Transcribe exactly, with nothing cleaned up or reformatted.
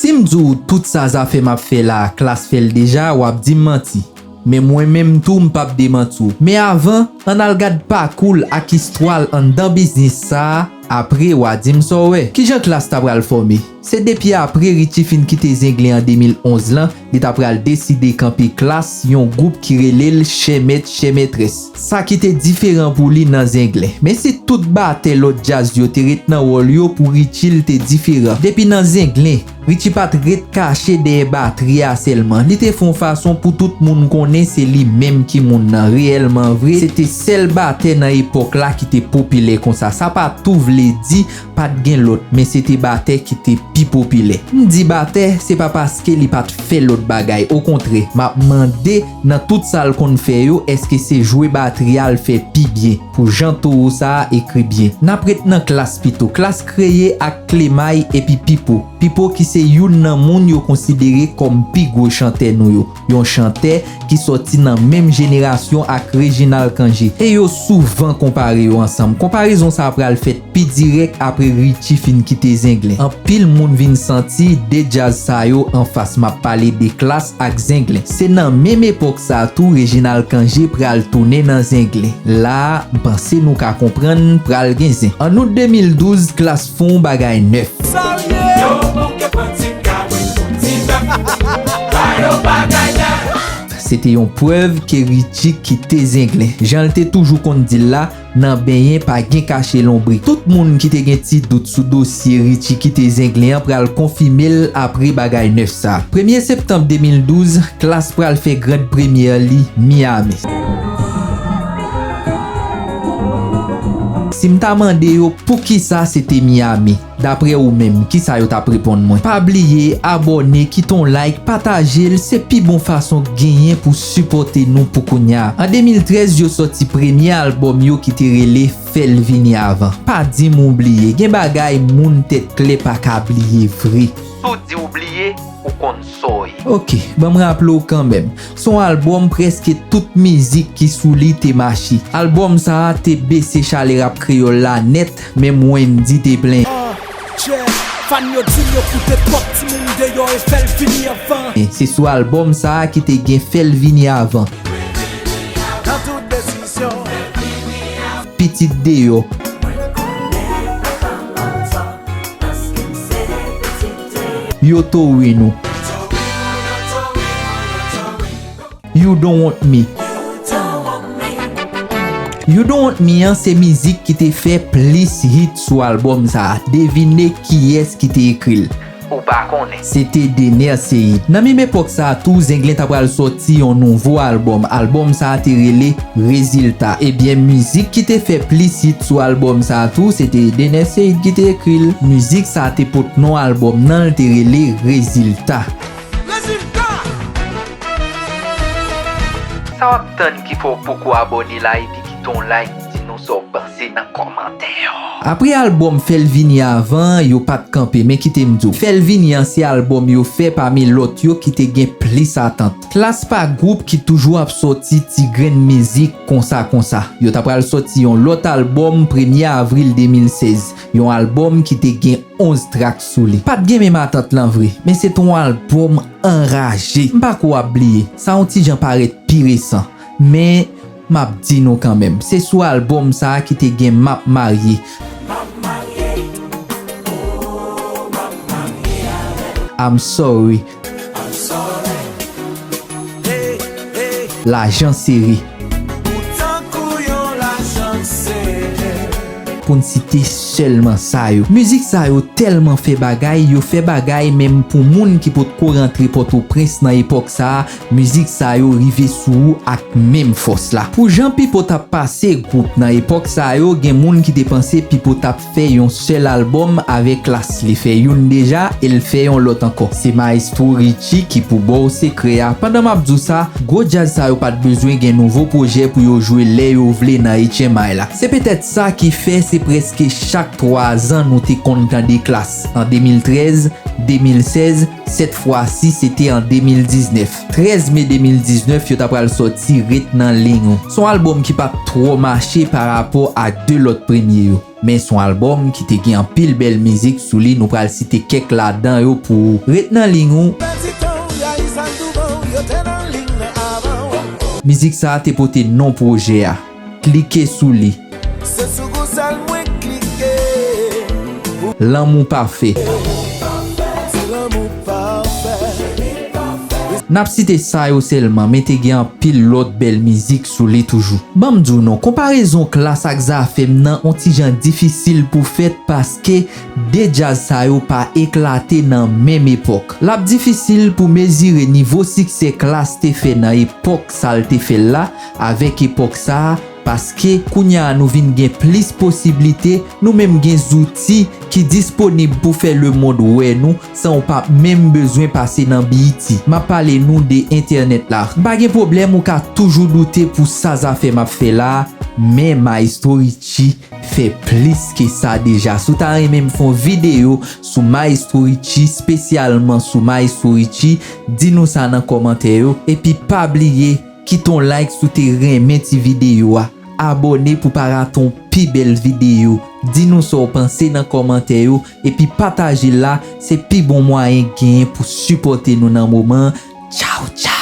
Si m di w tout sa zafè m ap fè la a, Klass fè l deja, w ap di m manti. Men mwen menm tou, m p ap demanti w. Men avan, ann al gad pakou l ak istwa l anndan biznis sa a, apre w a di m sa w wè. Kijan Klass ta pral fòme? Se depi apre Richie fin kite Zenglen an de mil onz lan, li ta pral deside kanpe Klass, yon gwoup ki rele l Chè Mèt Chè Mètrès. Sa ki te diferan pou li nan Zenglen. Men si tout batè lòt djaz yo te ret nan wòl yo, pou Richie l te diferan. Depi nan Zenglen, Richie pa t ret kache dèyè batri a sèlman. Li te fè yon fason pou tout moun konnen se li menm ki moun nan. Reyèlman vre, se te sèl batè nan epòk la ki te popilè konsa. Sa pa tou vle di pa t gen lòt, men se te batè ki te pi popilè. M di batè, se pa paske li pa t fè lòt bagay. Okontrè, m ap mande, nan tout sa l konn fè yo, èske se jwe batri a l fè pi byen? Pou jan towo sa a ekri byen. N ap ret nan Klass pito. Klass kreye ak Klemay epi Pipo. Pipo ki se youn nan moun yo konsidere kòm pi gwo chantè nou yo. Yon chantè ki sòti nan menm jenerasyon ak Reginald Cangé. E yo souvan konpare yo ansanm. Konparezon sa a pral fèt pi dirèk apre Richie fin kite Zenglen. Anpil moun vin santi de djaz sa yo anfas. M ap pale de Klass ak Zenglen. Se nan menm epòk sa a tou Reginald Cangé pral tounen nan Zenglen. La a, m panse nou ka konprann pral gen zen. An out de mil douz, Klass fè yon bagay nèf. Sa l ye? Yo bouke pranti kabrit pou ti bèf. Ba yo bagay nèf. Se te yon prèv ke Richie kite Zenglen. Jan l te toujou konn di l la, nan benyen pa gen kache lonbrik. Tout moun ki te gen ti dout sou dosye Richie kite Zenglen an pral konfime l apre bagay nèf sa. Premye septanm de mil douz, Klass pral fè grand premyè li Miami. Si m ta mande yo poukisa se te Miami, daprè ou menm, kisa yo t ap reponn mwen? Pa bliye abòne, kite yon like, pataje l, se pi bon fason k genyen pou sipòte nou pou kounya. An de mil trèz, yo sòti premye albòm yo ki te rele Fè l vini avan. Pa di m ou bliye, gen bagay moun tèt klè pa ka bliye vre. Si w di w bliye, ou konn sa w ye. Oke, ban m raple w kanmenm. Se yon albòm prèske tout mizik ki sou li te mache. Albòm sa a te bese chalè rap kreyòl la nèt, menm Wendy te plenyen. Ah, yeah. Fan yo di m yo koute twòp, timoun deyò e fè l vini avan. E se sou albòm sa a ki te gen Fè l vini avan. Nan tout desizyon. Pitit deyò. Yo towe nou. You Don't Want Me. You Don't Want Me an se mizik ki te fè plis hit sou albòm sa a. Devine kiyès ki te ekri l. Ou pa konnen. Se te Dener Ceïd. Nan menm epòk sa a tou, Zenglen ta pral sòti yon nouvo albòm. Albòm sa a te rele Rezilta. Ebyen, mizik ki te fè plis hit sou albòm sa a tou, se te Dener Ceïd ki te ekri l. Mizik sa a te pot non albòm nan, l te rele Rezilta. Rezilta! Sa w ap tann ki fè w poko abòne la epi kite yon like, di nou sa w panse nan kòmantè yo. Apre albòm Fè l vini avan, yo pa t kanpe, men kite m di w, Fè l vini an se albòm yo fè pami lòt yo ki te gen plis atant. Klass pa gwoup ki toujou ap sòti ti grenn mizik konsa konsa. Yo ta pral sòti yon lòt albòm premye avril de mil sèz, yon albòm ki te gen onz trak sou li. Pa t gen menm atant lan vre, men se t on albòm anraje. M pa kwè w ap bliye, sa yon ti jan parèt pi resan, men m ap di nou kanmenm, se sou albòm sa a ki te gen M ap marye. I'm sorry. Lajan sere. Pou n site sèlman sa yo. Mizik sa yo tèlman fè bagay, yo fè bagay menm pou moun ki potko rantre Pòtoprens nan epòk sa a, mizik sa yo rive sou ou ak menm fòs la. Pou jan Pipo t ap pase gwoup nan epòk sa yo, gen moun ki te panse Pipo t ap fè yon sèl albòm avèk Klass. Li fè youn deja e l fè yon lòt ankò. Se Maestro Richie ki pou ba w sekrè a. Pandan m ap di w sa, gwo djaz sa yo pa t bezwen gen nouvo pwojè pou yo jwe lè yo vle nan H M I la. Se petèt sa ki fè se prèske chak twa zan nou te konn tande Klass. An de mil trèz, de mil sèz, sèt fwa si se te an de mil diznèf. Trèz me de mil diznèf, yo ta pral sòti Ret nan liy ou. Se yon albòm ki pa t twò mache pa rapò ak de lòt premye yo. Men se yon albòm ki te gen anpil bèl mizik sou li, nou pral site kèk ladan yo pou ou. Ret nan liy ou. Mizik sa a te pote non pwojè a. Klike sou li. Se sou gou sèl mwen klike. Lanmou pafè. Se lanmou pafè. N ap site sa yo sèlman, men te gen anpil lòt bèl mizik sou li toujou. Ban m di w non, konparezon Klass ak Zafèm nan on ti jan difisil pou fèt paske de djaz sa yo pa eklate nan menm epòk. L ap difisil pou mezire nivo siksè Klass te fè nan epòk sa l te fè l la avèk epòk sa a, paske kounye a nou vin gen plis posiblite, nou menm gen zouti ki disponib pou fè lemonn wè nou san w pa menm bezwen pase nan B E T. M ap pale nou de entènèt la. M pa gen pwoblèm ou ka toujou doute pou sa Zafèm ap fè la, men Maestro Richie fè plis ke sa deja. Si w ta renmen m fè yon videyo sou Maestro Richie, espesyalman sou Maestro Richie, di nou sa nan kòmantè yo. Epi pa bliye kite yon like si w te renmen ti videyo a. Abòne pou pa rate yon pi bèl videyo. Di nou sa w panse nan kòmantè yo. Epi pataje l la, se pi bon mwayen genyen pou sipòte nou nan moman an. Tchaw, tchaw!